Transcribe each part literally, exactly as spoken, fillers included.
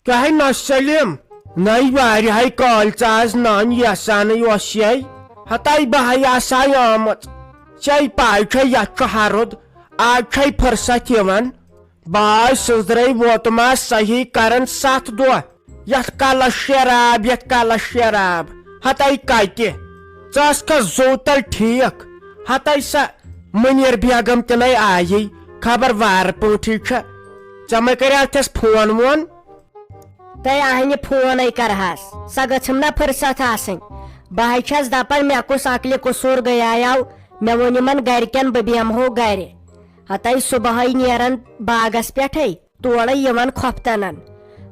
کیٛاہ ہے نہ سلیٖم، نَے واریاہے کٲلۍ ژٕ آز نان یژھانٕے اوس یے۔ ہتاے بہٕ ہے آسہٕ ہاے آمٕژ۔ ژےٚ پاے چھے یتھ چھُ ہرُد، آز چھے فرصت یِوان۔ بہٕ آے سٕنٛزرے ووتمس صحیح کرن ستھ دۄہ۔ یتھ کلس شراب، یتھ کلس شراب۔ ہتاے کتہِ؟ ژٕ ٲسکھا زوٗ تل ٹھیٖک؟ ہتاے سۄ منیر بیگم تہِ نَے آیی، خبر وارٕ پٲٹھی چھےٚ۔ ژےٚ مہ کریٛاو تھس فون وون؟ تۄہہِ اہنہِ فونَے کرہَس، سۄ گٔژھٕم نہ فرصت آسٕنۍ۔ بہٕ ہے چھَس دَپان، مےٚ کُس عقلہِ قصوٗر گٔیایو، مےٚ ووٚن یِمَن گَرِکٮ۪ن بہٕ بیٚہمہو گَرِ۔ ہَتَے صُبحٲے نیران باغَس پٮ۪ٹھَے، تورَے یِوان خۄفتَنَن۔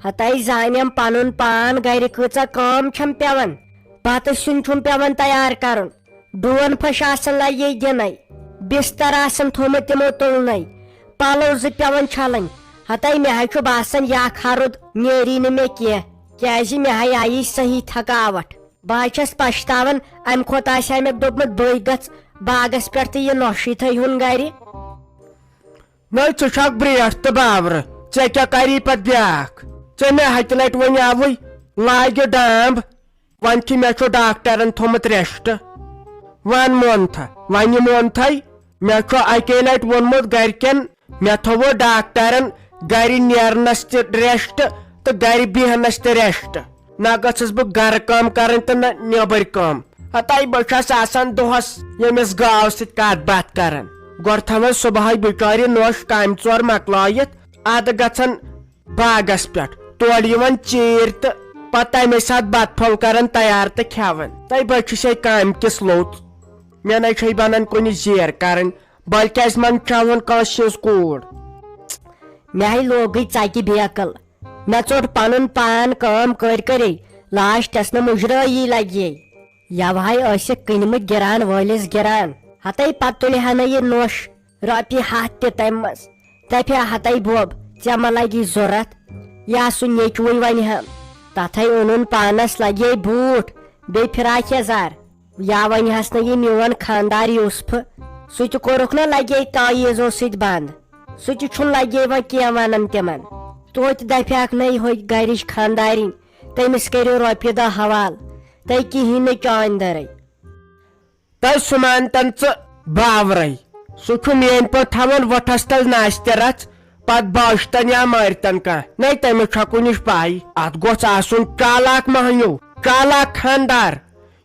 ہَتَے زانٮ۪م پَنُن پان، گَرِ کۭژاہ کٲم چھَم پٮ۪وان، بَتہٕ سیُن چھُم پٮ۪وان تیار کَرُن۔ ڈون پھٔش آسن لگے دِنے، بستر آسن تھومُت تِمو تُلنَے، پلو زٕ پٮ۪وان چھلٕنۍ۔ ہتاے مےٚ ہا چھُ باسان، یہِ اکھ ہرُد نیری نہٕ مےٚ کینٛہہ، کیازِ مےٚ ہا آیی صحیح تھکاوٹھ۔ بہٕ ہا چھَس پشتاوان، امہِ کھۄتہٕ آسہِ ہا مےٚ دوٚپمُت، بٔے گژھ باغس پٮ۪ٹھ تہٕ یہِ نۄشہِ تھٲے ہُن گرِ۔ نَے، ژٕ چھَکھ برٛیٹھ تہٕ باورٕ، ژےٚ کیٛاہ کَری پَتہٕ بیٛاکھ؟ ژےٚ مےٚ ہَتہِ لَٹہِ وَنیٛاوُے، لاگہِ ڈامب۔ وۄنۍ کہِ مےٚ چھُ ڈاکٹرن تھوٚمُت ریسٹ۔ وۄنۍ مونتھا، وۄنۍ مونتھے۔ مےٚ چھُ اَکے لَٹہِ ووٚنمُت گرِکٮ۪ن، مےٚ تھوٚو ڈاکٹرن گرِ نیرنس تہِ ریسٹ تہٕ گرِ بیہنس تہِ ریسٹ۔ نہ گٔژھٕس بہٕ گرٕ کٲم کرٕنۍ تہٕ نہ نیبر کٲم۔ ہتاے بہٕ چھَس آسان دۄہس ییٚمِس گاو سۭتۍ کتھ باتھ کران۔ گۄڈٕ تھاوان صبحٲے بِچارِ نوش کامہِ ژور مۄکلٲیِتھ، ادٕ گژھان باغس پٮ۪ٹھ، تورٕ یِوان ژیٖرۍ تہٕ پتہٕ تمے ساتہٕ بتہٕ پھوٚل کران تیار تہٕ کھٮ۪وان۔ تہٕ بہٕ چھُسے کامہِ کِس لوٚت۔ مےٚ نے چھے بنان کُنہِ زیر کرٕنۍ، بلکہِ آسہِ منٛدچھاوُن کٲنٛسہِ ہٕنٛز کوٗر۔ مےٚ ہے لوگٕے ژکہِ بیکل۔ مےٚ ژوٚٹ پنُن پان کٲم کٔرۍ کٔرۍ، لاسٹس نہٕ مُجرٲیی لگہِ۔ یوہے ٲسِکھ کٕنمٕتۍ گِران وٲلِس گِران۔ ہتَے پتہٕ تُلہِ ہا نہٕ یہِ نوٚش رۄپیہِ ہتھ تہِ تمہِ منٛز۔ دپہِ ہا، ہتَے بوب، ژےٚ ما لگی ضروٗرت؟ یا سُہ نیٚچوٕے ونہِ ہم۔ تتھے اوٚنُن پانس لگے بوٗٹھ، بیٚیہِ فراک یزار۔ یا ونہِ ہس نہٕ یہِ میون خاندار یوسفہٕ، سُہ تہِ کوٚرُکھ نہ لگے تعویذو سۭتۍ بند۔ سُہ تہِ چھُنہٕ لگے وۄنۍ کینٛہہ ونان تِمن۔ توتہِ دپہِ ہاکھ نَے ہوٚتۍ گرِچ خاندارِنۍ، تٔمِس کٔرِو رۄپیہِ دہ حوال، تہٕ کِہیٖنۍ نہٕ چٲنۍ دٔرٕے۔ تہٕ سُہ مان تن ژٕ باورے۔ سُہ چھُ میٲنۍ پٲٹھۍ تھاوان وۄٹھس تل ناستہِ رژھ، پتہٕ باشتن یا مٲرتن کانٛہہ۔ نَے تٔمِس چھا کُنِچ پاے؟ اتھ گوٚژھ آسُن چالاک مہنیو، چالاک خاندار،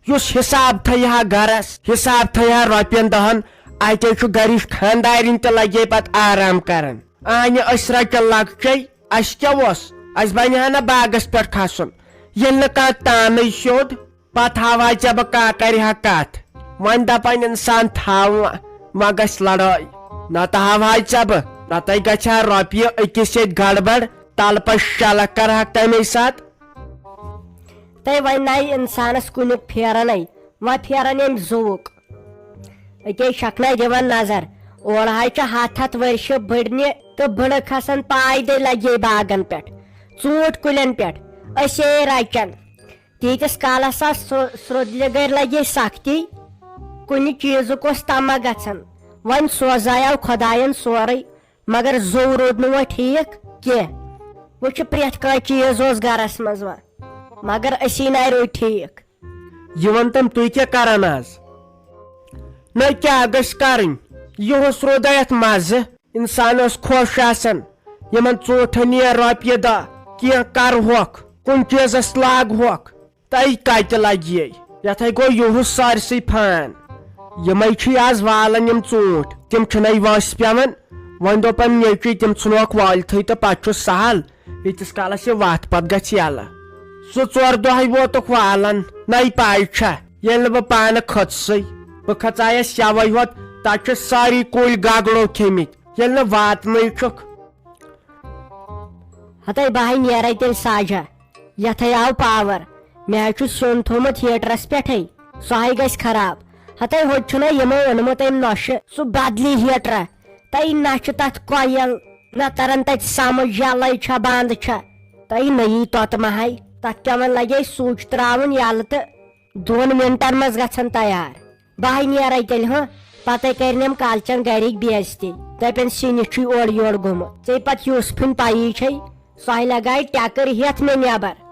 یُس حساب تھایہِ ہا گرس، حساب تھایہِ ہا رۄپین دہن۔ اتے چھُ گرِچ خاندارِنۍ تہِ لگے پتہٕ آرام کران۔ آنہِ أسۍ رچہِ لۄکچے، اسہِ کیٛاہ اوس؟ اسہِ بنہِ ہا نہ باغس پٮ۪ٹھ کھسُن، ییٚلہِ نہٕ کانٛہہ تانے سیوٚد۔ پتہٕ ہاوہاے ژےٚ بہٕ کاکرِ ہا کتھ۔ وۄنۍ دپان انسان تھاو وۄنۍ، وۄنۍ گژھِ لڑٲے۔ نتہٕ ہاوہاے ژےٚ بہٕ، نتہٕ گژھِ ہا رۄپیہِ أکِس سۭتۍ گڑبڑ، تلہٕ پتہٕ شلکھ کرہکھ تمے ساتہٕ۔ تہٕ وۄنۍ نَے انسانس کُنیُک پھیرنے، وۄنۍ پھیرن ییٚمہِ زُوُک۔ أکے شکنا دِوان نظر، اورٕ حظ چھِ ہتھ ہتھ ؤرشہِ بٔڑنہِ تہٕ بٕڑٕ کھسان پایدٔلۍ لگے باغن پٮ۪ٹھ، ژوٗنٛٹھۍ کُلٮ۪ن پٮ۪ٹھ۔ أسے رچن۔ تیٖتِس کالس آس سُہ سرٛوٚدلہِ گرِ لگے سختی، کُنہِ چیٖزُک اوس تمہ گژھان۔ وۄنۍ سوزایو خۄداین سورُے، مگر زوٚو روٗد نہٕ وۄنۍ ٹھیٖک کینٛہہ۔ وۄنۍ چھُ پرٛٮ۪تھ کانٛہہ چیٖز اوس گرس منٛز وۄنۍ، مگر أسی نَے روٗدۍ ٹھیٖک۔ یہِ وَن تَم، تُہۍ کیٛاہ کران آز؟ نہ کیٛاہ گژھِ کرٕنۍ؟ یِہُس روٗدا یَتھ مَزٕ۔ اِنسان اوس خۄش آسان، یِمن ژوٗنٛٹھٮ۪ن یِیہِ رۄپیہِ دَہ، کینٛہہ کرہوکھ، کُنہِ چیٖزس لاگہوکھ۔ تۄہہِ کتہِ لگہِ؟ یتھے گوٚو یِہُس سارسٕے فان۔ یِمے چھِ آز والان یِم ژوٗنٛٹھۍ، تِم چھِنَے وٲنٛسہِ پٮ۪وان۔ وۄنۍ دوٚپن نیٚچوۍ، تِم ژھٕنوکھ وٲلتھٕے تہٕ پتہٕ چھُ سہل، ییٖتِس کالس یہِ وتھ پتھ گژھِ یلہٕ۔ زٕ ژور دۄہے ووتُکھ والان، نَے پاے چھا، ییٚلہِ نہٕ بہٕ پانہٕ کھٔژسٕے۔ بہٕ کھژایس یوے ہوت، تتہِ چھِ سٲری کُلۍ گگڑو کھیٚمٕتۍ، ییٚلہِ نہٕ واتنٕے چھُکھ۔ ہتے بہٕ ہاے نیرے تیٚلہِ ساجہ، یتھے آو پاور۔ مےٚ ہاے چھُ سیُن تھوٚومُت ہیٹرس پٮ۪ٹھے، سُہ ہاے گژھِ خراب۔ ہتے ہوٚتہِ چھُنہ یِمو اوٚنمُت أمۍ نۄشہِ سُہ بدلی ہیٹرا، تَے نہ چھُ تتھ کۄیل، نہ تران تتہِ سمجھ یلے چھا بند چھا۔ تَے نٔیی توٚتہٕ ما ہاے، تتھ پٮ۪وان لگے سُچ تراوُن یلہٕ تہٕ دۄن منٹن منٛز گژھان تیار۔ بہٕ ہاے نیرے تیٚلہِ، ہاں۔ پتے کرنم کالچن گرِکۍ بے عزتی، دپن سِنِس چھُے اورٕ یورٕ گوٚمُت۔ ژے پتہٕ یوسفٕنۍ پَیی چھے، سۄ لگایہِ ٹٮ۪کٕر ہٮ۪تھ مےٚ نٮ۪بر۔